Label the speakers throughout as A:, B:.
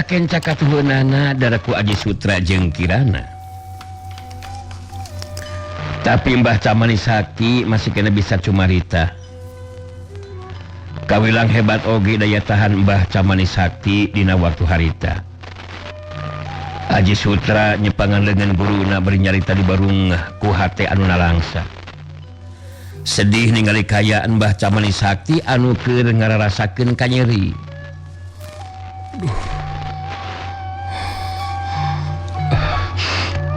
A: Kenca-kenca katuhunana daraku Aji Sutra jeung Kirana. Tapi Mbah Camani Sakti masih kena bisa cumarita. Kawilang hebat oge daya tahan Mbah Camani Sakti dina waktu harita. Aji Sutra nyepangan lengan guruna bari nyarita di barung ku hate anu nalangsa. Sedih ningali kayaan Mbah Camani Sakti anu keur ngararasakeun kanyeri. Duh.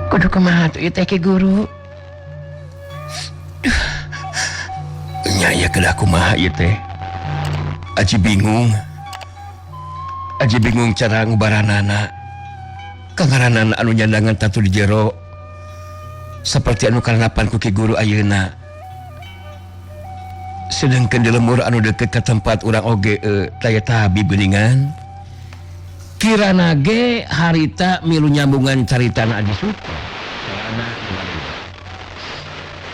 A: Kudu kumaha tuh ieu teh Ki Guru? Duh. Nya ieu kedah kumaha ieu teh? Aji bingung. Aji bingung cara ngubaranana. Kangaranan anu nyandangan tatu di jero seperti anu karanapan ku Ki Guru ayeuna. Sedangkan di lemur anu deket ke tempat urang oge taya tabib geuningan. Kirana ge harita milu nyambungan caritana Aji Sutra.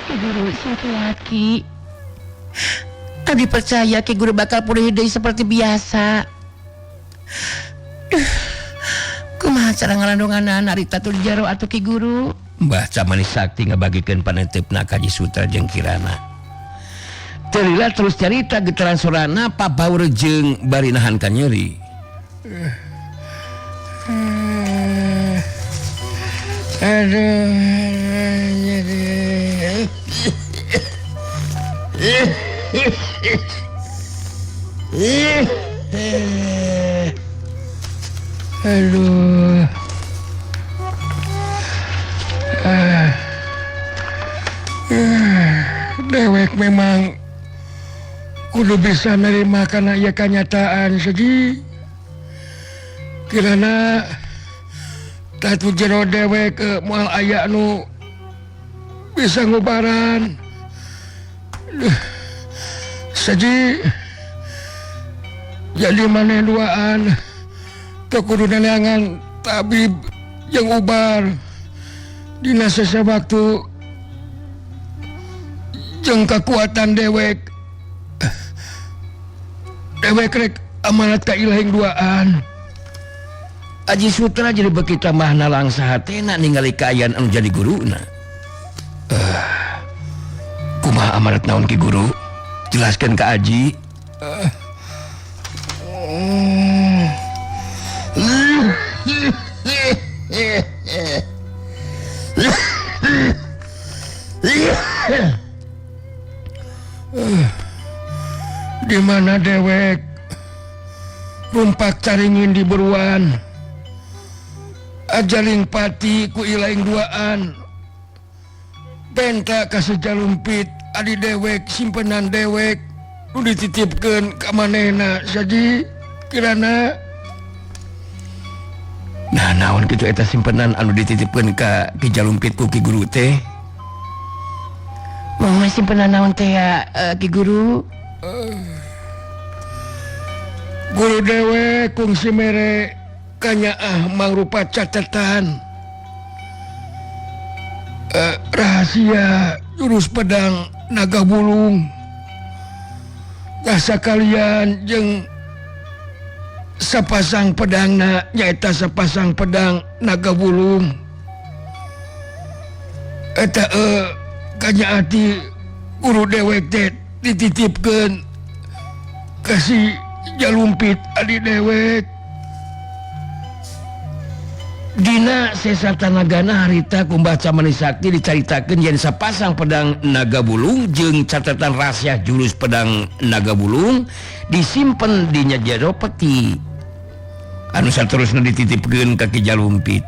B: Ki Guru sing kuat Ki. Tadi percaya Ki Guru bakal pulih deui seperti biasa. Duh. Kumaha cara ngalandonganana harita tuh di jero atuh Ki Guru?
A: Mbah Camani Sakti ngabagikeun panetepna ka Aji Sutra jeung Kirana. Terila terus carita getaran sorana pabaur jeung bari nahan ka nyeri.
C: Aduh, nyeri. Aduh. Dewek memang kudu bisa nerima kana ieu kanyataan sedih. Kirana tatu jero dewek moal aya nu bisa ngubaran. Sedih. Jadi maneh duaan teu kudu neangan tabib jeung ubar dina sesa waktu jeung kekuatan dewek. Dewek rek amanat ka ilahing duaan.
A: Aji Sutra jadi beuki tambah nalangsa hatena ningali kaayaan anu jadi guruna. Kumaha amanat naon Ki Guru? Jelaskan ka Aji.
C: Di mana dewek rumpak caringin di buruan ajaling pati ku ilaing duaan penta kasih jalumpit adi dewek simpenan dewek nu dititipkeun ka manehna saji kirana.
A: Nah naon kitu eta simpenan anu dititipkeun ka Ki Jalumpit ku Ki Guru teh?
B: Mama simpenan naon teh ya Ki Guru?
C: Guru dewek kungsi mere kanyaah mangrupa catatan rahasia jurus pedang naga bulung. Rasa kalian jeung sapasang pedangna nyaeta sapasang pedang naga bulung. Eta kanyaah ti guru dewek teh dititipkeun kasih Jalumpit adi dewek.
A: Dina sesa tanagana harita ku Mbah Camani Sakti dicaritakeun yen sapasang pedang naga bulung jeung catatan rahasia jurus pedang naga bulung disimpen di nya jero peti anu saterusna dititipkeun ka Ki Jalumpit.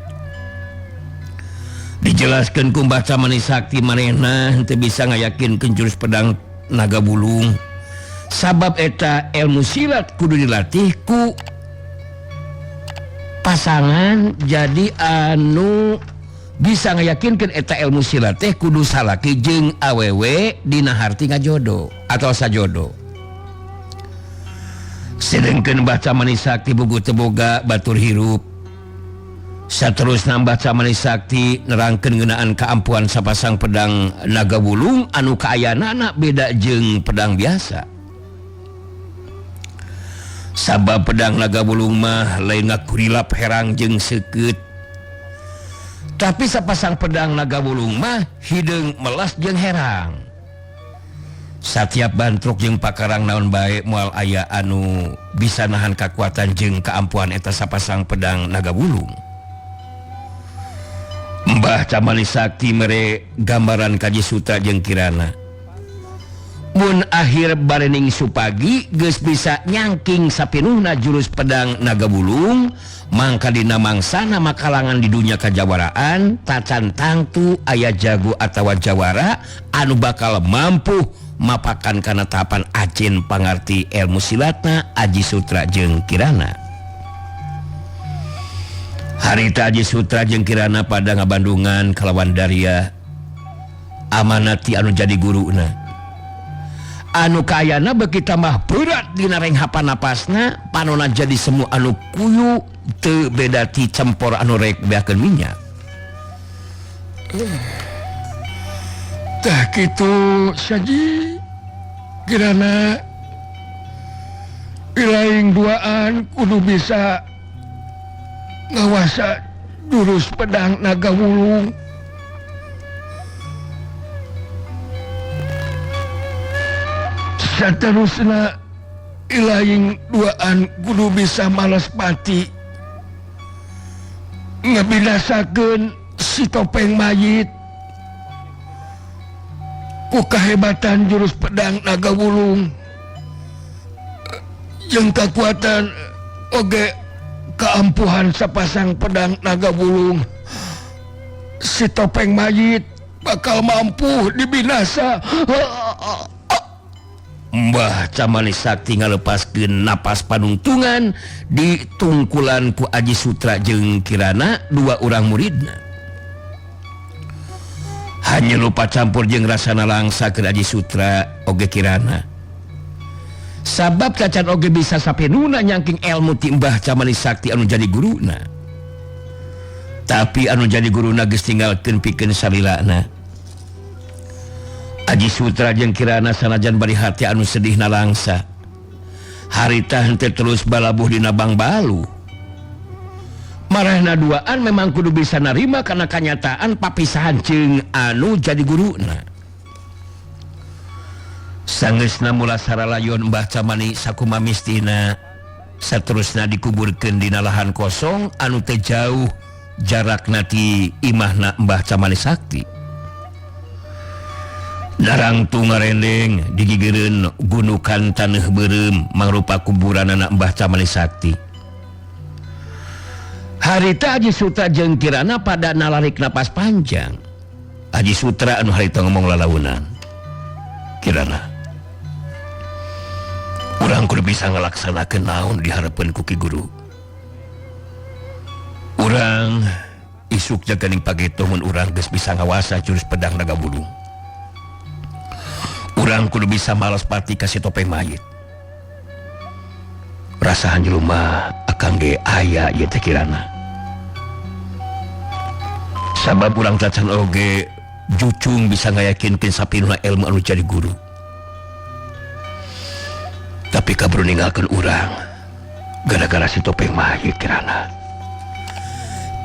A: Dijelaskeun ku Mbah Camani Sakti manehna henteu bisa ngayakinkeun jurus pedang naga bulung sabab eta ilmu silat kudu dilatih ku pasangan jadi anu bisa ngayakinkeun eta ilmu silat teh kudu salaki jeung awewe dina harti ngajodo atau sajodo. Sedengkeun Mbah Camani Sakti buku teu boga batur hirup. Saterusna Mbah Camani Sakti nerangkeun ngeunaan kaampuhan sapasang pedang naga bulung anu kaayaanana beda jeung pedang biasa. Sabab pedang naga wulung mah lain ngakurilap herang jeung seukeut. Tapi sapasang pedang naga wulung mah hideung melas jeung herang. Satiap bantruk jeung pakarang naon bae moal aya anu bisa nahan kakuatan jeung kaampuhan eta sapasang pedang naga wulung. Mbah Camani Sakti mere gambaran ka Aji Sutra jeung Kirana. Mun akhir barening supagi geus bisa nyangking sapinuhna jurus pedang naga wulung, mangka dina mangsana makalangan di dunia kajawaraan tacan tangtu aya jago atawa jawara anu bakal mampu mapakan kana tahapan acin pangarti ilmu silatna Aji Sutra jeung Kirana. Harita Aji Sutra jeung Kirana pada ngabandungan kalawan Daria amanati anu jadi guruna. Anu kaayana beuki tambah berat dina renghapan napasna, panona jadi semu anu kuyu teu beda ti cempor anu rek beakeun minyak.
C: Tah kitu saji Kirana ilaing duaan kudu bisa ngawasa jurus pedang naga wulung. Saterusna ilaing duaan kudu bisa malas pati ngebinasakeun si topeng mayit ku kahebatan jurus pedang naga wulung jeung kakuatan oge keampuhan sapasang pedang naga wulung. Si topeng mayit bakal mampu dibinasa.
A: Mbah Camani Sakti ngalepaskeun napas panungtungan ditungkulan ku Aji Sutra jeung Kirana dua urang muridna. Hanya lupa campur jeung rasana langsa keur Aji Sutra oge Kirana. Sabab cacan oge bisa sapenuna nyangking ilmu ti Mbah Camani Sakti anu jadi guruna. Tapi anu jadi guruna geus tinggalkeun pikeun salilana. Aji Sutra jeung Kirana sanajan bari hati anu sedih nalangsa. Harita henteu terus balabuh dina bangbalu. Marahna duaan memang kudu bisa narima kana kanyataan papisahan jeung anu jadi guruna. Sangeusna mulasara layon Mbah Camani sakuma mistina saterusna dikuburkeun dina lahan kosong anu teu jauh jarakna ti imahna Mbah Camani Sakti. Narangtung ngarendeng digigireun gunukan taneuh beureum mangrupa kuburan anak Mbah Camani Sakti. Harita Aji Sutra jeung Kirana pada nalarik napas panjang. Aji Sutra anu harita ngomong lalaunan. Kirana, urang kudu bisa ngalaksanakeun naon di hareupeun ku Ki Guru. Urang isuk jaganing pageto mun urang geus bisa ngawasa jurus pedang naga wulung. Urang kudu bisa malas pati ka si topeng mayit. Rasahan jelema akang ge aya ieu teh Kirana. Sabab urang tacan oge jucung bisa ngayakinkeun sapinuna ilmu anu jadi guru. Tapi kaburu ninggalkeun urang gara-gara si topeng mayit Kirana.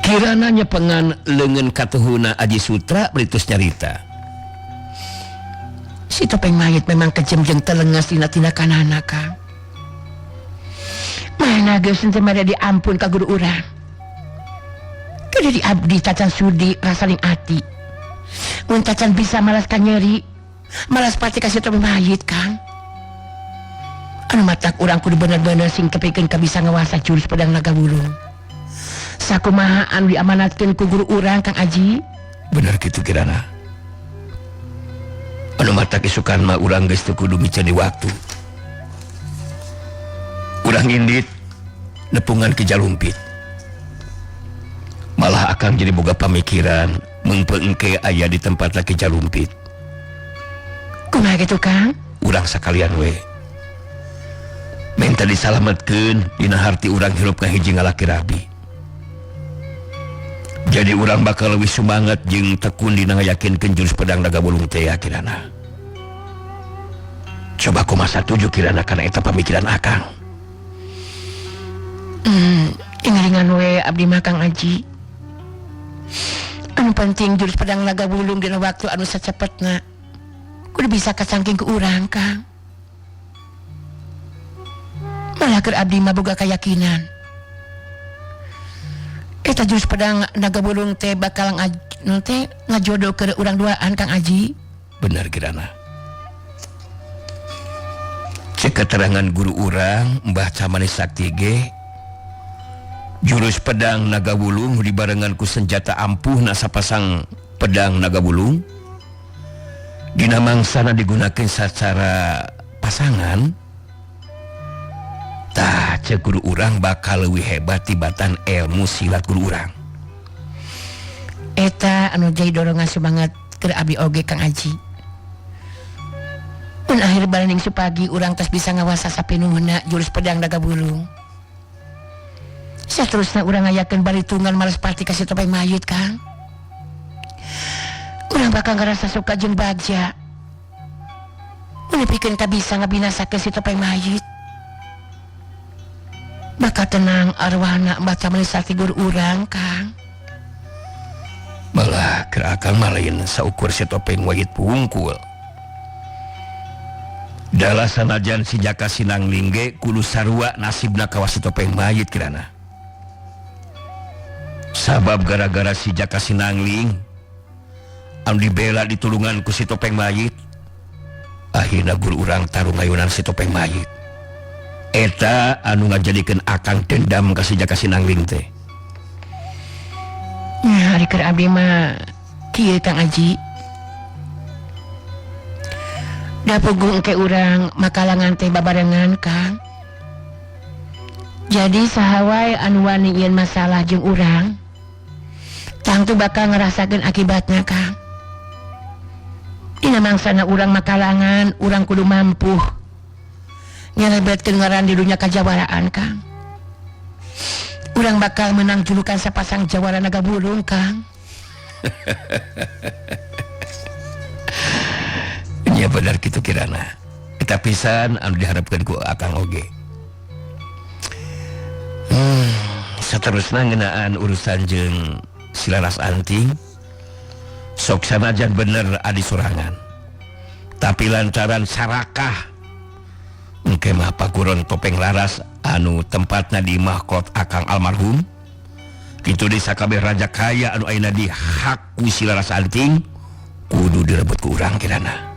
A: Kirana nyepengan leungeun katuhuna Aji Sutra beritus nyarita.
B: Si topeng mayit memang kejem jeung telengas dina tindakanana, Kang. Mana geus henteu mere diampun ka guru urang. Kudu di abdi tacan sudi rasaning ati. Mun tacan bisa malas ka nyeri, malas pati ka si topeng mayit, Kang. Anu matak urang kudu bener-bener sing tepikeun ka bisa ngawasa jurus pedang naga wulung. Sakumaha anu diamanatkeun ku guru urang, Kang Aji?
A: Bener kitu Kirana. Anu matak isukan mah urang geus teu kudu miceun di waktu. Urang indit nepungan ke Jalumpit. Malah akang jadi boga pamikiran mengpeungke aya di tempat laki Jalumpit.
B: Kumaha kitu, Kang?
A: Urang sakalian we. Minta disalametkeun dina harti urang hirup kahiji ngalaki rabi. Jadi urang bakal leuwih sumanget jeung tekun dina ngayakinkeun jurus pedang naga wulung teh Kirana. Coba kumaha satuju Kirana kana eta pamikiran akang.
B: Ingaringan we abdi mah Kang Aji. Anu penting jurus pedang naga bulung dina waktu anu sacepetna. Kudu bisa kacangking ku urang Kang. Malah keur abdi mah boga keyakinan. Eta jurus pedang naga bulung teh bakal teh ngajodoh ke urang duaan Kang Aji.
A: Bener Kirana. Cek keterangan guru urang Mbah Camanis Sakti ge, jurus pedang naga wulung dibarengan ku senjata ampuh na sapasang pedang naga wulung dina mangsana digunakeun sacara pasangan. Tah cek guru urang bakal leuwih hebat tibatan ilmu silat guru urang.
B: Eta anu jadi dorongan semangat keur abdi oge Kang Aji. Mun akhir balaning supagi urang tos bisa ngawasa sapinuhna jurus pedang naga bulung. Saterusna urang ngayakeun baritungan Malaspati ka si topeng mayit Kang. Urang bakal ngarasa suka jeung bagja. Mun dipikeun ka bisa ngabinasakeun si topeng mayit. Bakal tenang arwahna Mbah Camanis Sakti guru urang Kang.
A: Malah keur akang mah lain saukur si topeng mayit pungkul. Dalah sanajan si Jaka Sinangling ge kudu sarua nasibna kawas si topeng mayit kirana. Sabab gara-gara si Jaka Sinangling anu dibela ditulungan ku si topeng mayit, akhirna guru urang tarung ngayunan si topeng mayit. Eta anu ngajadikeun akang dendam ka si Jaka Sinangling teh.
B: Nya ari keur abdi mah kieu Kang Aji. Da puguh engke urang makalangan teh babarengan Kang. Jadi saha wae anu wani ieun masalah jeung urang, tangtu bakal ngerasakeun akibatna Kang. Dina mangsana urang makalangan, urang kudu mampu nyerebetkeun ngaran di dunya kajawaraan Kang. Urang bakal menang julukan sapasang jawara naga bulung Kang.
A: Ya benar kitu Kirana. Eta pisan anu diharapkeun ku akang oge. Saterusna ngeunaan urusan jeung si Laras Anting, sok sanajan bener adi sorangan. Tapi lantaran sarakah engke mah paguron topeng laras anu tempatna di mahkot akang almarhum, kitu di sakabeh raja kaya anu ayeuna di hak ku si Laras Anting kudu direbut ku urang Kirana.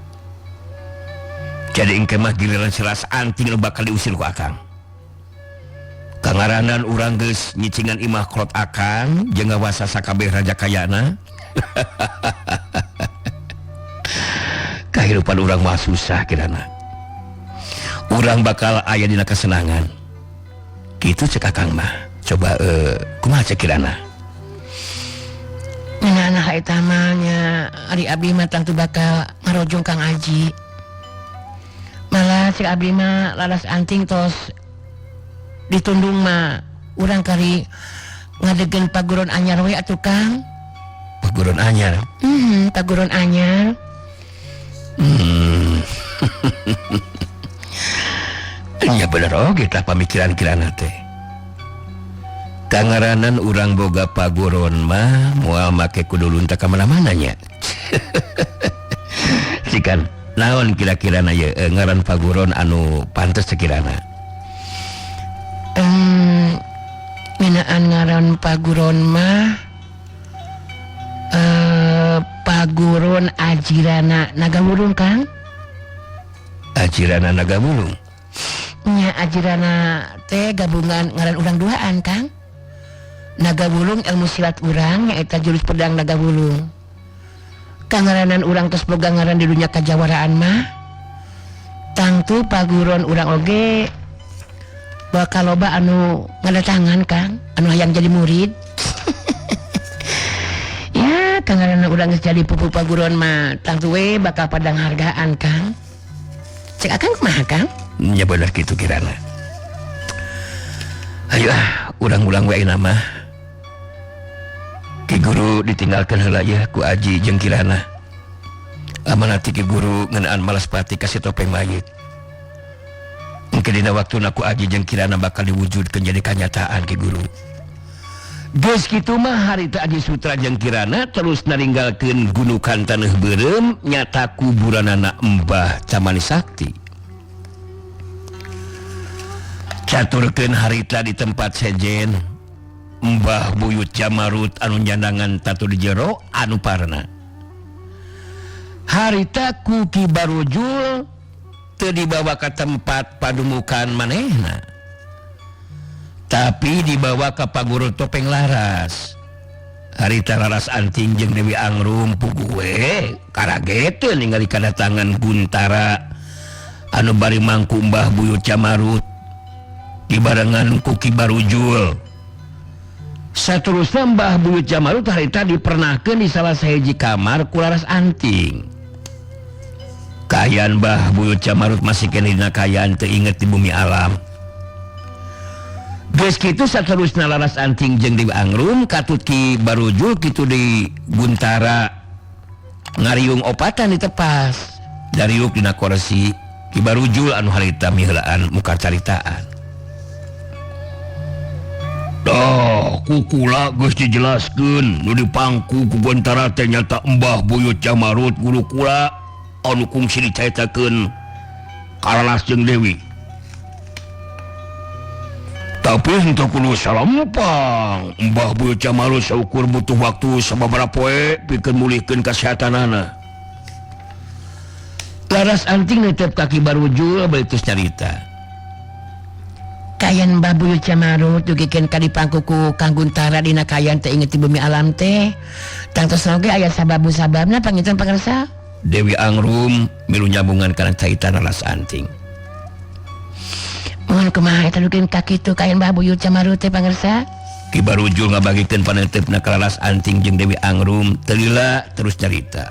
A: Jadi engke mah giliran si Laras Anting nu bakal diusir ku akang. Kangaranan urang geus nyicingan imah klot akang jeung ngawasa sakabeh raja kayana. Kahirupan urang mah susah Kirana. Urang bakal aya dina kesenangan. Kitu cek akang mah. Coba kumaha cek Kirana?
B: Ngeunah eta mah nya ari abdi mah tangtu bakal ngarojong Kang Aji. Malah cek abdi mah Laras Anting tos ditundung mah urang kari ngadegeun paguron anyar we atuh Kang.
A: Paguron anyar?
B: Paguron anyar.
A: Ya bener oge tah pamikiran Kirana teh. Kangaranan urang boga paguron mah moal make kudu lunta ka mana-mana nya. Cikan naon kira-kirana ye ngaran paguron anu pantes sekirana?
B: Ngeunaan ngaran paguron mah paguron Ajirana Naga Wulung Kang.
A: Ajirana Naga Wulung?
B: Nya Ajirana teh gabungan ngaran urang duaan Kang. Naga Wulung ilmu silat urang nyaeta jurus pedang naga wulung. Kangaranan urang tos boga ngaran di dunya kajawaraan mah tangtu paguron urang oge bakal loba anu ngadatangan Kang, anu hayang jadi murid. Ya kangaranan urang geus jadi pupu paguron mah tangtu we bakal padang hargaan Kang. Cek akang kumaha Kang?
A: Ya bener kitu Kirana. Ayo ah, urang-urang we ayeuna mah. Ki guru ditinggalkeun heula yeuh ku Aji jeung Kirana. Amanat ki guru ngeunaan Malaspati ka si topeng mayit. Engke dina waktuna ku Aji jeung Kirana bakal diwujudkeun jadi kanyataan Ki Guru. Geus kitu mah harita Aji Sutra jeung Kirana terus naringgalkeun gunukan taneuh beureum nyata kuburanana Mbah Camani Sakti. Caturkeun harita di tempat sejen Mbah Buyut Jamarut anu nyandangan tatu di jero anu parna. Harita ku Ki Barujul teu dibawa ka tempat padumukan manehna, tapi dibawa ka paguru topeng laras. Harita Laras Anting jeung Dewi Angrum puguh we karageteun ningali kadatangan Guntara anu bari mangku Mbah Buyut Jamarut dibarengan ku Ki Barujul. Saterusna Mbah Buyut Jamarut harita dipernahkeun di salah sahiji kamar ku Laras Anting. Kaayaan Mbah Buyut Jamarut masih keneh dina kaayaan teu inget di bumi alam. Geus kitu saterusna Laras Anting jeung Dewi Angrum katut Ki Barujul kitu di Guntara ngariung opatan ditepas. Dariuk dina kursi Ki Barujul anu harita miheulaan muka caritaan.
C: Dah kukula geus dijelaskeun nu dipangku ku Guntara teh nyata Mbah Buyut Jamarut guru kula anu kungsi dicaritakeun ka Laras jeung Dewi. Tapi henteu kudu salampang Mbah Buyut Jamarut saukur butuh waktu sababaraha poe pikeun mulihkeun kasehatanana.
A: Laras Anting netep ka Ki Barujul bari terus carita.
B: Kayan Mbah Buyut Jamarut dugikeun ka dipangku ku Kang Guntara dina kaayaan teu inget di bumi alam teh. Tangtos oge aya sababu-sababna panginten pangersa.
A: Dewi Angrum milu nyambungan kana carita Laras Anting.
B: Mohon kumaha eta dugikeun ka kitu kayan Mbah Buyut Jamarut teh pangersa?
A: Ki Barujul ngabagikeun panetepna ka Laras Anting jeung Dewi Angrum teu lila terus carita.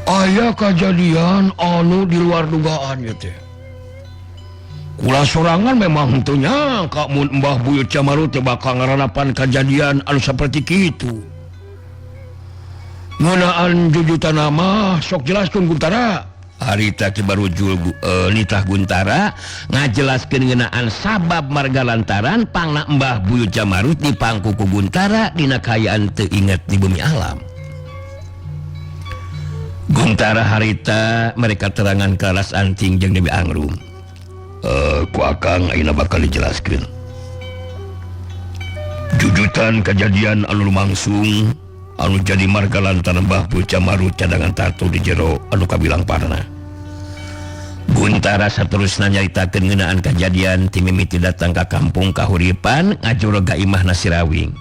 C: Aya kajadian anu di luar dugaan ieu teh. Kula sorangan memang henteu nyangka mun Mbah Buyut Jamarut teh bakal ngaranapan kajadian anu saperti kitu. Ngeunaan jujutan mah sok jelaskeun Guntara.
A: Harita Ki Barujul nitah Guntara ngajelaskeun ngeunaan sabab marga lantaran pangna Mbah Buyut Jamarut dipangku ku Guntara dina kaayaan teu inget di bumi alam. Guntara harita mereka terangan ka Laras Anting jeung Dewi Angrum.
C: Ku akang ayeuna bakal dijelaskeun. Jujutan kejadian anu lumangsung anu jadi marga lantaran Mbah Buyut Jamarut cadangan tatu di jero anu kabilang parna.
A: Guntara saterusna nyaritakeun ngeunaan kajadian ti mimiti datang ka kampung Kahuripan ngajurug ka imahna Sirawing.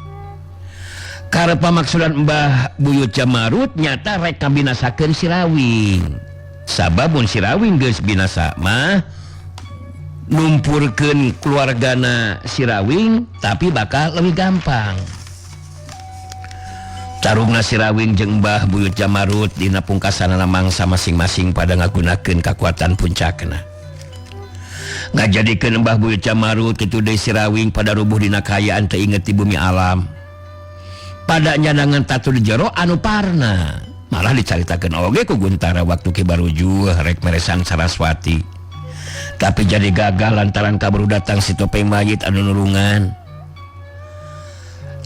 A: Karep pamaksudan Mbah Buyut Jamarut nyata rek kabinasakeun Sirawing. Sabab mun Sirawing geus binasa mah numpurkeun keluargana Sirawing tapi bakal leuwih gampang. Tarungna Sirawing jeung Mbah Buyut Jamarut dina pungkasanana mangsa masing-masing pada ngagunakeun kakuatan puncakna. Ngajadikeun Mbah Buyut Jamarut kitu deui Sirawing pada rubuh dina kaayaan teu inget di bumi alam. Pada nyandangan tatu di jero anu parna. Malah dicaritakeun oge ku Guntara waktu Ki Barujul rek meresan Saraswati. Tapi jadi gagal lantaran kaburu datang si topeng mayit anu nulungan.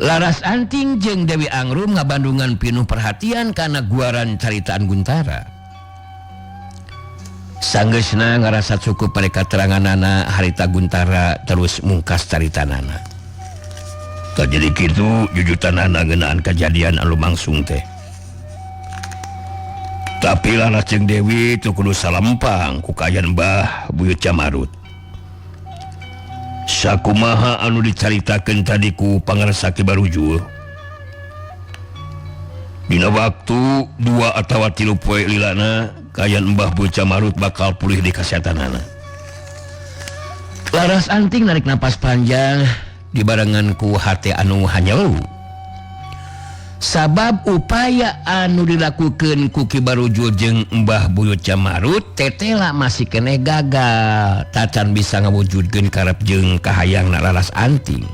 A: Laras Anting jeung Dewi Angrum ngabandungan pinuh perhatian kana guaran caritaan Guntara. Sanggeusna ngarasa cukup mereka teranganana harita Guntara terus mungkas caritanana.
C: Tah jadi kitu jujutanana ngeunaan kajadian anu langsung teh. Tapi Laras jeung Dewi teu kudu salempang ku kaayaan Mbah Buyut Jamarut. Sakumaha anu dicaritakeun tadi ku pangarsa Ki Barujul. Dina waktu 2 atawa 3 poe lilana kaayaan Mbah Buyut Jamarut bakal pulih di kasehatanana.
A: Laras Anting narik napas panjang dibarengan ku hate anu hanyelu. Sabab upaya anu dilakukeun ku Ki Barujul jeung Mbah Buyut Jamarut tetela masih keneh gagal tacan bisa ngawujudkeun karep jeung kahayangna Laras Anting.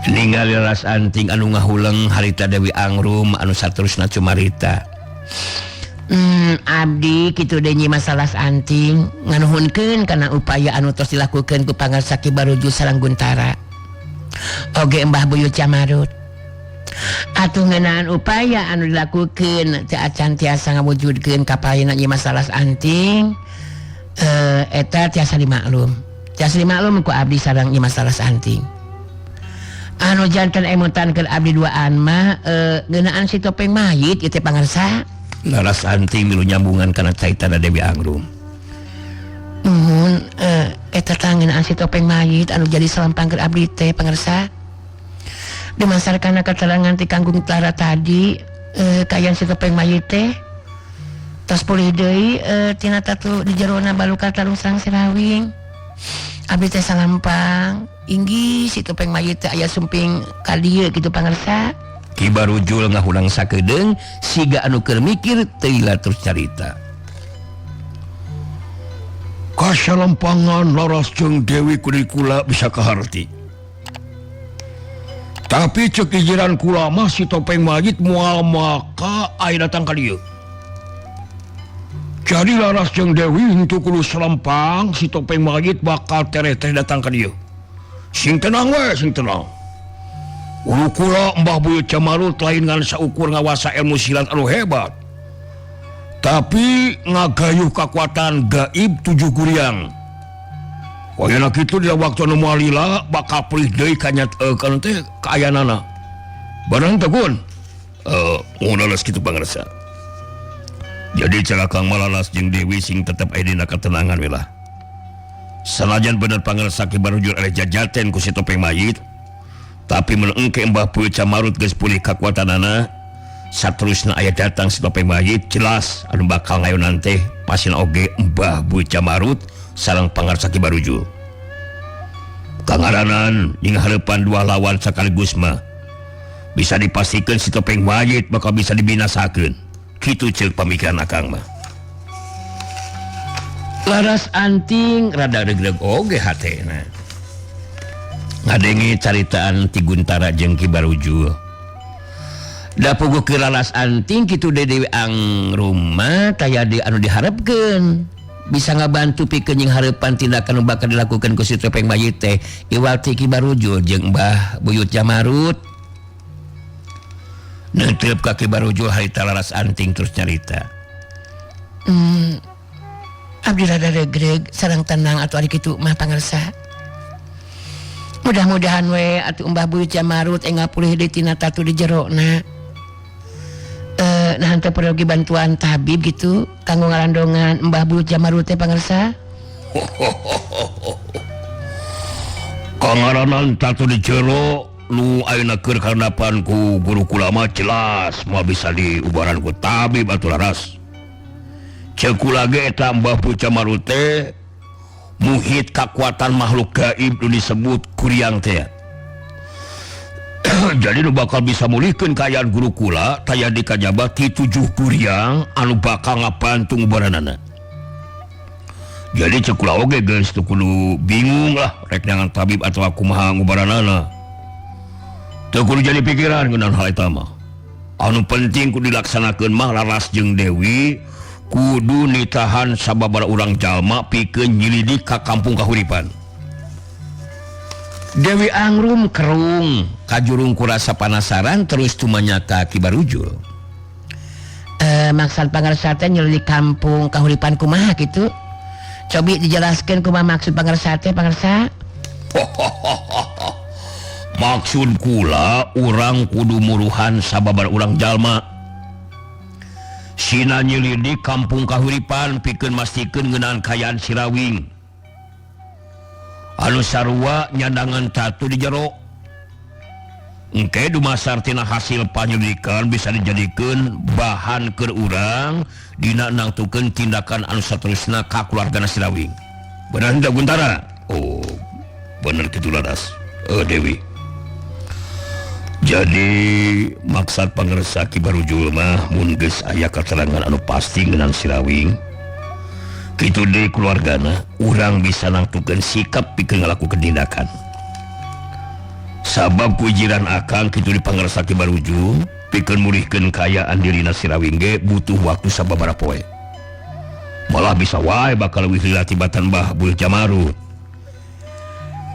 A: Ningali Laras Anting anu ngahuleng harita Dewi Angrum anu saterusna cumarita.
B: Abdi kitu deui Nyi Mas Laras Anting nganuhunkeun kana upaya anu tos dilakukeun ku Pangarsa Ki Barujul sareng Guntara. Oge Mbah Buyut Camarut. Atuh ngeunaan upaya anu dilakukeun teu acan tiasa ngawujudkeun kapayuna Nyi Mas Laras Anting eta tiasa dimaklum. Tiasa dimaklum ku abdi sareng Nyi Mas Laras Anting. Anu janten emutan keur abdi duaan mah ngeunaan si topeng mayit ieu teh Pangarsa.
A: Laras Anting milu nyambungan kana caitana Dewi Angrum.
B: Nuhun eta tah ngeunaan si topeng mayit anu jadi salampang keur abdi teh Pangarsa. Dimasarkan keterangan ti Kang Guntara tadi kayan si topeng mayit teh tos pulih deui tina tatu di jerona balukar tarung sarang Sirawing. Abdi teh salampang inggih si topeng mayit teh aya sumping ka dieu kitu Pangarsa.
A: Ki Barujul ngahurang sakedeung siga anu keur mikir teu terus carita.
C: Kasalampangan Laras jeung Dewi kudu kula bisa kaharti. Tapi cek ijiran kula mah si topeng mayit moal maka aya datang ka dieu. Jadi Laras jeung Dewi henteu kudu salampang si topeng mayit bakal tereh-tereh datang ka dieu. Sing tenang we, sing tenang. Ulu kula Mbah Buyut Camarut lain ngan saukur ngawasa ilmu silat anu hebat. Tapi ngagayuh kakuatan gaib tujuh guriang. Wayana kitu dina waktu anu moal lila bakal pulih deui ka kana teh kaayanana. Barang teh kun.
A: Mun leles kitu pangarsa. Jadi cara Kang Malalas jeung Dewi sing tetep aya dina ketenangan we lah. Sanajan bener pangarsa Ki Barujul eleh jajaten ku si topeng mayit, tapi mun engke Mbah Buyut Camarut geus pulih kakuatanana, saterusna aya datang si topeng mayit jelas anu bakal ngayonan teh pasina oge Mbah Buyut Camarut sareng Pangarsa Ki Barujul. Kangaranan jeung hareupan dua lawan sekaligus mah bisa dipastikan si topeng mayit bakal bisa dibinasakeun. Kitu ceuk pamikiran akang mah. Laras Anting rada regreg oge hatena. Ngadenge caritaan ti Guntara jeung Ki Barujul. Da puguh ke Laras Anting kitu deui Dewi Angrum mah taya di anu diharepkeun. Bisa ngabantu pikeun jeung hareupan tindakan nu bakal dilakukeun ku si topeng mayit teh iwal ti Ki Barujul jeung Mbah Buyut Camarut. Neuteup ka Ki Barujul harita Laras Anting terus nyarita.
B: Abdi rada regreg sareng tenang atuh ari kitu mah Pangarsa. Mudah-mudahan we atuh Mbah Buyut Camarut enggal pulih deui tina tatu di jerona. Nah henteu perlu bantuan tabib gitu kanggo ngarandongan Mbah Buyut Camarut teh Pangarsa.
A: Kangaranan tatu di jero nu ayeuna keur karenapan ku guru kula mah jelas moal bisa diubaran ku tabib atuh Laras. Ceuk kula ge eta Mbah Buyut Camarut teh muhit kakuatan makhluk gaib nu disebut kuriang teh. Jadi nu bakal bisa mulihkeun kaayaan guru kula taya di kajaba ti tujuh kuriang anu bakal ngabantu ngubaranana. Jadi ceuk kula oge geus teu kudu bingung lah rek neangan tabib atawa kumaha ngubaranana. Teu kudu jadi pikiran ngeunaan hal eta mah. Anu penting kudu dilaksanakeun mah Laras jeung Dewi kudu nitahan sababaraha urang jalma pikeun nyilidik ka kampung kahuripan. Dewi Angrum kerung kajurung kurasa panasaran terus tumanya ka Ki Barujul.
B: Maksud Pangarsa teh nyelidik kampung kahuripan kumaha kitu? Cobi dijelaskeun kumaha maksud Pangarsa teh Pangarsa?
A: Maksud kula urang kudu muruhan sababaraha urang jalma. Sina nyelidik kampung kahuripan pikeun mastikeun ngeunaan kaayaan Sirawing. Anu sarua nyandangan tatu di jero. Engke dumasar tina hasil panyelidikan bisa dijadikeun bahan keur urang dina nangtukeun tindakan anu saterusna ka keluargana Sirawing. Bener henteu Guntara? Oh, bener kitu Laras. Dewi. Jadi maksud Pangarsa Ki Barujul mah mun geus aya katerangan anu pasti ngeunaan Sirawing, kitu deui keluargana urang bisa nangtukeun sikap pikeun ngalakukeun tindakan. Sabab kujiran akang kitu dipangersa Ki Barujul pikeun mulihkeun kaayaan dirina Sirawing ge butuh waktu sababaraha poe. Malah bisa wae bakal leuwih lila tibatan Mbah Buyut Jamarut.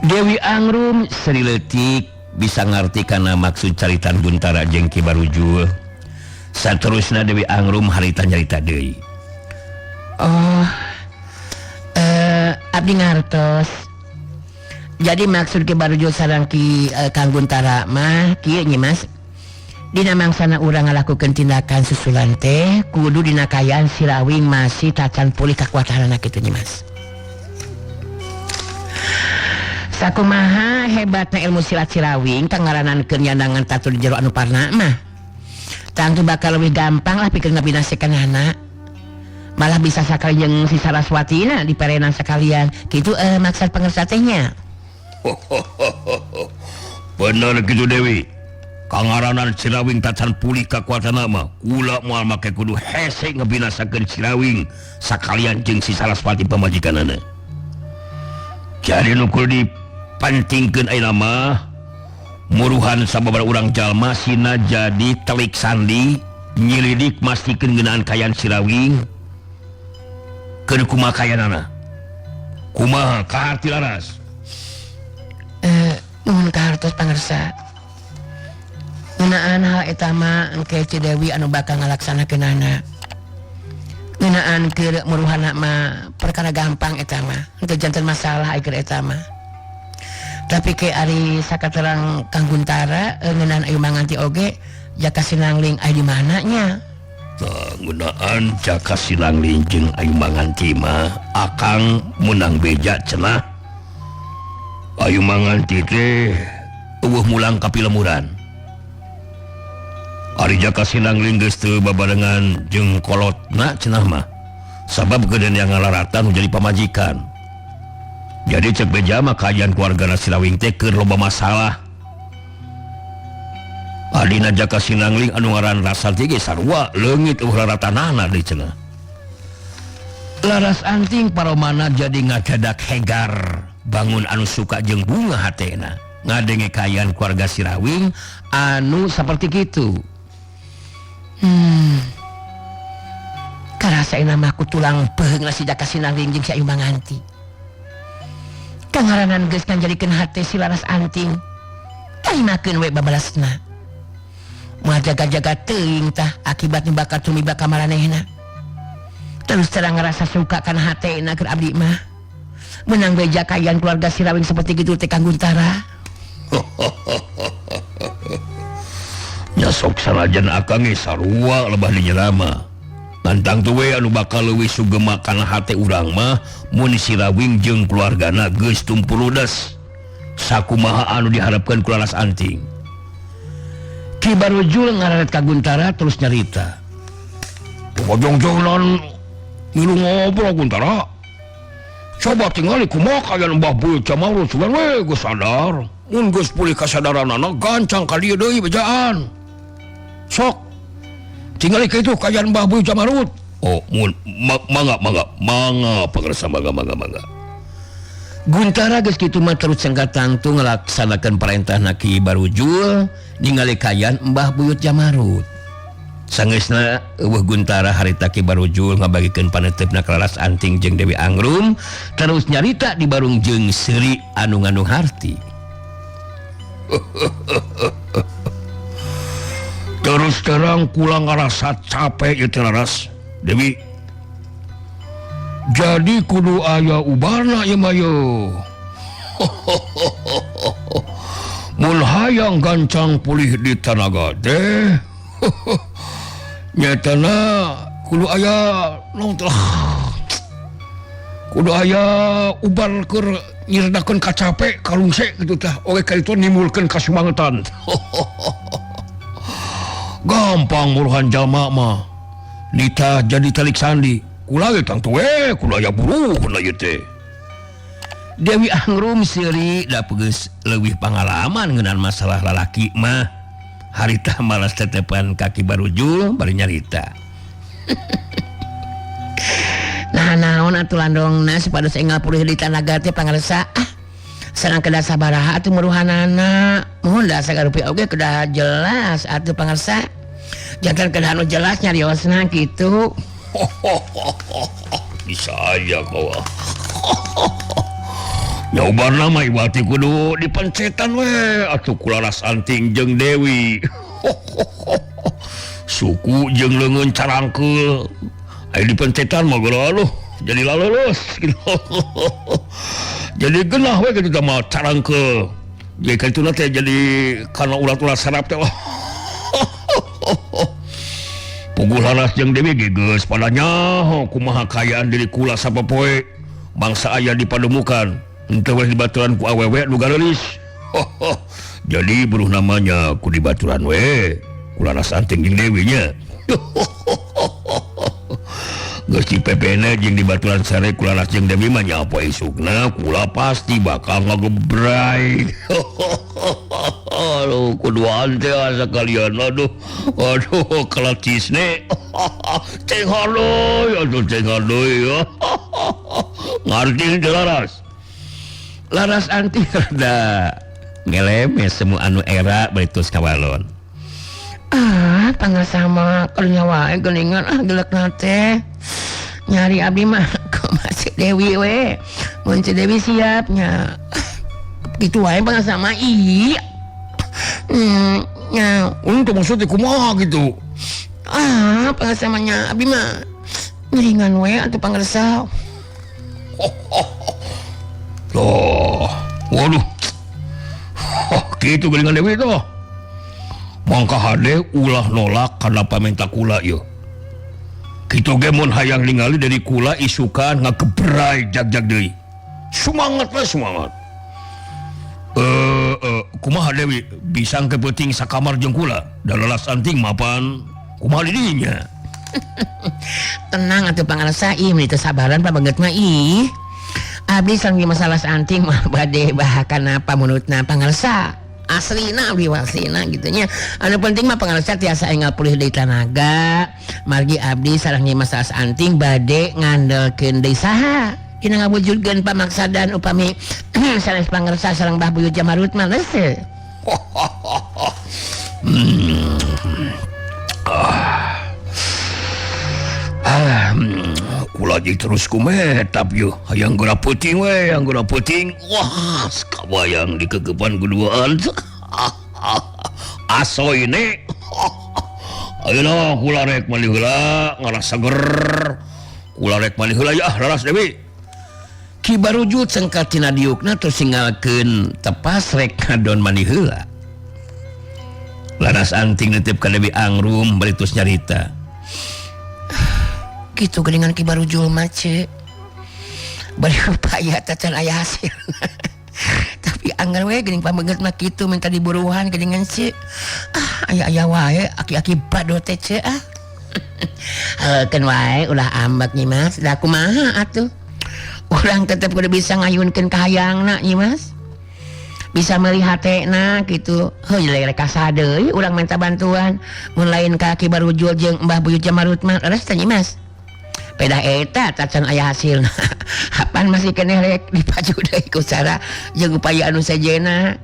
A: Dewi Angrum seri leutik bisa ngarti kana maksud caritan Guntara jeung Ki Barujul. Saterusna Dewi Angrum harita nyarita deui.
B: Oh, abdi ngartos. Jadi maksud Ki Barujul sareng Ki Kang Guntara mah kieu nyi Mas. Dina mangsana urang ngalakukeun tindakan susulan teh kudu dina kaayaan Sirawing masih tacan pulih kakuatanana kitu nyi Mas. Sakumaha hebatna ilmu silat Sirawing kangaranan keur nyandangan tatu di jero anu parna mah. Tangtu bakal leuwih gampang lah pikeun ngabinasekanana. Malah bisa sakali jeung si Saraswatina diperenan sekalian. Kitu maksud pangersa teh nya.
A: Bener kitu Dewi. Kangaranan Sirawing tacan pulih kakuatanana mah kula moal make kudu hese ngebinasakeun Sirawing sakalian jeung si Saraswati pamajikanana. Jadi nu kudu dipentingkeun ayeuna mah muruhan sababaraha urang jalma sina jadi telik sandi nyilidik mastikeun ngeunaan kaayaan Sirawing keur kumaha kayaanana. Kumaha kaharti laras?
B: Nuhun kahartos pangersa. Ngeunaan hal eta mah engke Ci Dewi anu bakal ngalaksanakeunana. Ngeunaan keur muruhana mah perkara gampang eta mah, henteu janten masalah ai keur eta mah. Tapi ke ari sakaterang Kang Guntara ngeunaan Ayu Manganti oge Jaka Sinangling ai di mana nya?
A: Ngeunaan Jaka Sinangling jeung Ayu Manganti mah akang meunang beja cenah. Ayu Manganti teh eueuh mulang ka pilemuran. Ari Jaka Sinangling geus teu babarengan jeung kolotna cenah mah. Sabab geudeun yang ngalaratan jadi pamajikan. Jadi cek beja mah kaayaan keluargana Sirawing teh keur loba masalah. Adina Jaka Sinangling anu ngaran Rasanti ge sarua leungit eueuh raratanana deui cenah. Laras anting paromana jadi ngadadak hegar bangun anu suka jeung bunga hatena. Ngadenge kaayaan keluarga Sirawing anu saperti kitu.
B: Karasaina mah ku tulang peung si Jaka Sinangling jeung si Ayu Manganti. Kangaranan geus nganjalikeun hate si Laras Anting. Tarimakeun we babalasna. Moal jaga-jaga teuing tah akibat nu bakal tumiba ka maranehna. Terus terang ngerasa suka kana hatena keur abdi mah. Menang beja kaayaan keluarga Sirawing seperti kitu teh Kang Guntara.
A: Nya sok sanajan akang ge sarua lebah di nyerama. Nantang tuh we anu bakal leuwih sugema kana hate urang mah mun Sirawing jeung keluargana geus tumpuludes. Sakumaha anu diharapkeun ku Laras Anting.
C: Ki Barujul ngararet ka Guntara terus nyarita. Bojong-jongnan milu ngobrol Guntara. Coba tingali kumaha kaayaan Mbah Buyut Jamarut sugan we geus sadar. Mun geus pulih kasadaranana gancang ka dieu deui bejaan. Sok tingali ka itu kaayaan Mbah Buyut Jamarut.
A: Oh, mun mangga mangga mangga pangersa mangga mangga mangga.
C: Guntara geus kitu mah terus cengkat tangtu ngalaksanakeun parentahna Ki Barujul ningali kaayaan Mbah Buyut Jamarut.
A: Sangeusna eueuh Guntara harita Ki Barujul ngabagikeun paneuteup-na ka Laras Anting jeung Dewi Angrum terus nyarita di barung jeung seuri anu ngandung harti.
C: Terus terang kula ngarasa capek ieu teh Laras Dewi. Jadi kudu aya ubarna ieu mah yeuh. Mun hayang gancang pulih di tanaga teh nyatana kudu aya naon teh kudu aya ubar keur nyiredakeun kacape kalungse kitu tah oge ka ditu nimbulkeun kasumangetan. Gampang muruhan jalma mah nita jadi telik sandi kula ge tangtu we kudu aya buruhna ieu teh.
A: Dewi Angrum seuri da geus leuwih pangalaman ngeunaan masalah lalaki mah. Harita malas tetepan kaki Barujul bari nyarita.
B: Nah naon atuh landongna supados enggal pulih di tanaga teh pangarsa. Ah, Sareng kedah sabaraha atuh muruhanana. Muhun da sagala rupi oge kedah jelas atuh pangarsa. Janten kedah anu jelas nyariosna kitu.
C: Bisa aja kau. Nyobarna mah iwati kudu dipencetan we atuh kularas anting jeung Dewi. Suku jeung leungeun carangkeul. Aya dipencetan mah geura aduh jadi lalulus gitu. Jadi genah we kitu mah carangkeul. Jadi kitu teh jadi kana ulat-ulat sarap teh. Puguh laras jeung Dewi ge geus pada nyaho kumaha kaayaan diri kula sapopoe bangsa aya di pademukan henteu we dibaturan ku awewe nu gareulis. Jadi buruh namanya ku dibaturan we ku laras anting jeung Dewi nya. Geus di PPN jeung dibaturan sare ku laras jeung Dewi mah nya poe isukna kula pasti bakal ngagebray. Aduh, kuduaan teh sakalian aduh. Aduh, kelacisne. Ceng haluy, aduh ceng haluy. Ngarti teh laras.
A: Laras anti rada ngeleme semua anu era baritus kawalon.
B: Ah, pangasama karunya wae geuningan ah gelekna teh. Nyari abdi mah kok masih Dewi we. Mun Ceu Dewi siap nya. Kitu wae pangasama ih. Nya,
C: untuk maksudnya kumaha gitu.
B: Ah, pangasamanya abdi mah ngiringan we atuh pangersa.
C: Loh, waduh. Oh, kitu geuningan Dewi tuh. Mangka hade ulah nolak kana pamenta kula ieu. Kitu ge mun hayang ningali dari kula isukan ngagebray jag-jag deui. Semangat lah semangat. Kumaha Dewi bisa ke peuting sakamar jeung kula da lelas anting mapan kumaha didinya.
B: Tenang atuh pangarsa ih meni teu sabaran pabanget mah ih. Abdi sareng masalah anting mah bade bahakana pamunutna pangarsa. Aslina abdi waslina gitu nya. Anu penting mah pangarsa tiasa enggal pulih deui tanaga. Margi abdi sareng masalah anting bade ngandelkeun deui saha. Dina ngawujudkeun pamaksadan upami sanes pangarsa sareng Mbah Buyut Jamarut mah geus teu.
C: Kula jeung terus kumetap yeuh hayang geura peuting we, hayang geura peuting. Wah, kabayang dikegepan kuduaan. Asoy ne. Ayeuna kula rek mandi heula ngarasa seger. Kula rek mandi heula ya, Laras Dewi.
A: Ki Barujul cengkat tina diukna terus singgalkeun tepas rek ngadon mandi heula. Laras anting nitip ka Dewi Angrum bari terus nyarita.
B: Kitu geuningan Ki Barujul mah ce. Bari upaya teh can aya hasil. Tapi anggar we geuning pameget mah kitu minta diburuhan geuningan ce. Ah, aya-aya wae aki-aki bado teh ce ah. Heukeun wae ulah ambek Nyi Mas. Da kumaha atuh? Urang tetep kudu bisa ngayunkeun kahayangna Nyi Mas. Bisa meuli hatena kitu. Heuh jelek kasa deui urang minta bantuan. Mun lain ka Ki Barujul jeung Mbah Buyut Jamarut mah leres teh Nyi Mas. Pedah eta tacan aya hasilna. Hapan masih keneh rek dipaju deui ku cara jeung upaya anu sejenna.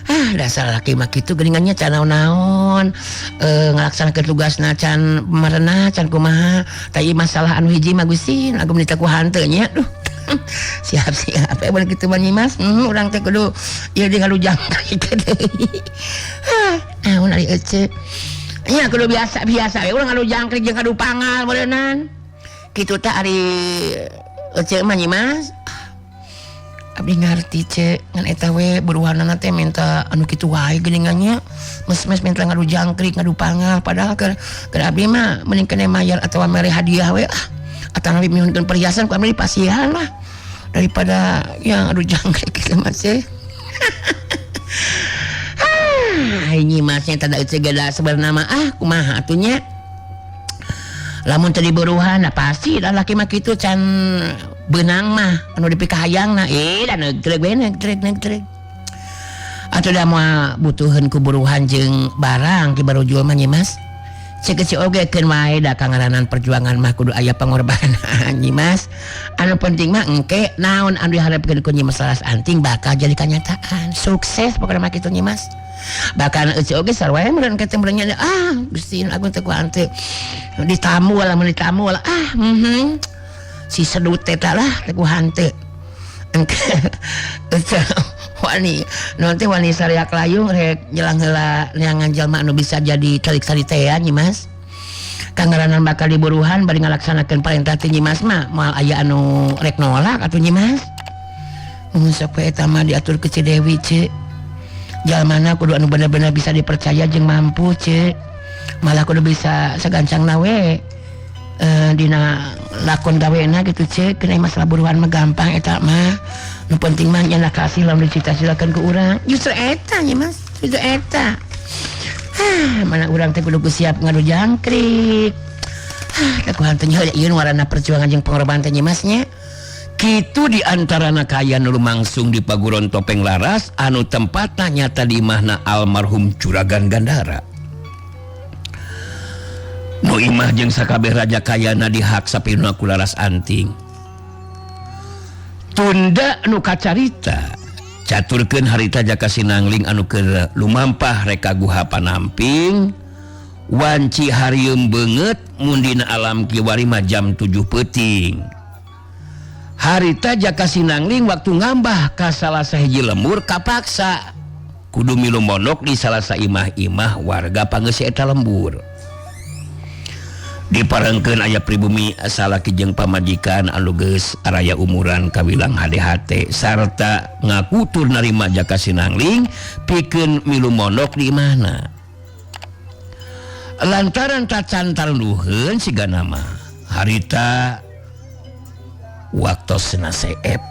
B: Ah, dasar laki mah kitu geuningannya can naon-naon. Ngalaksanakeun tugasna can marenah can kumaha. Tah ieu masalah anu hiji mah Gusti, agung ditakuhan teu nya. Duh. Siap-siap we mun kitu mah Nyi Mas. Urang teh kudu ieu di ngalujang kitu deui. Hah, naon ari ece. Nya kudu biasa-biasa we urang ngalujangkrik jeung kadu pangal meureunnan. Kitu teh ari ece mah Nyi Mas. Abdi ngarti ce ngan eta we buruhanana teh minta anu kitu wae geuningannya. Mes-mes minta ngadu jangkrik, ngadu pangal padahal keur abdi mah mending kene mayar atawa mere hadiah we ah. Atanapi nyuhunkeun perhiasan ku abdi dipasihan lah daripada yang adu jangkrik kitu mah ce. Ah, Nyi Mas nya tanda ece geda sebenarna mah ah kumaha atuh nya. Lamun teu diburuhan nah pasti lah laki mah kitu can beunang mah anu dipikahayangna da negreg we negreg negreg. Atuh da moal butuheun ku buruhan jeung barang Ki Barujul mah Nyi Mas. Cek si oge keun wae da kangaranan perjuangan mah kudu aya pengorbanan Nyi Mas. Anu penting mah engke naon anu diharapkeun ku Nyi Mas Laras Anting bakal jadi kanyataan. Sukses pokona mah kitu Nyi Mas. Bahkan euceu oge sarua meureun ke teh meureun nya ah Gusti Agung teh ku hanteu ditamu lah mun ditamu lah ah si sedut teh lah teh ku hanteu. Engke euceu wani nanti wani sariak layung rek nyelang heula neangan jalma anu bisa jadi calik saritea Nyi Mas. Kangaranan bakal diburuhan bari ngalaksanakeun parentah teh Nyi Mas mah moal aya anu rek nolak atuh Nyi Mas. Mun sok we eta mah diatur ke Ci Dewi ce. Jalmana kudu anu bener-bener bisa dipercaya jeung mampu ce. Malah kudu bisa sagancangna we dina lakon gawena gitu ce. Kena masalah buruhan mah gampang eta mah. Nu penting mah nya kasih lamun dicita-citakeun ku urang. Justru eta Nyi Mas, justru eta. Mana urang teh kudu siap ngadu jangkrik. Teh ku hantu nya ieu warana perjuangan jeung pengorbanan teh Nyi Mas nya.
A: Kitu di antarana kaya nu lumangsung di Paguron Topeng Laras anu tempatna nyata di imahna almarhum Juragan Gandara. Nu imah jeung sakabeh raja kayana dihak sapinuna ku Laras Anting. Tunda nu kacarita caturkeun harita Jaka Sinangling anu keur lumampah reka guha panamping wanci harieum beungeut mun dina alam kiwari mah jam 7 peuting. Harita Jaka Sinangling waktu ngambah ka salah sahiji lembur kapaksa kudu milu mondok di salah saimah-imah warga pangeusi eta lembur. Diparengkeun aya pribumi salaki jeung pamajikan anu geus araya umuran kawilang hade-hate sarta ngakutur narima Jaka Sinangling pikeun milu mondok di imahna. Lantaran tacan tarunduheun sigana mah harita waktosna seep.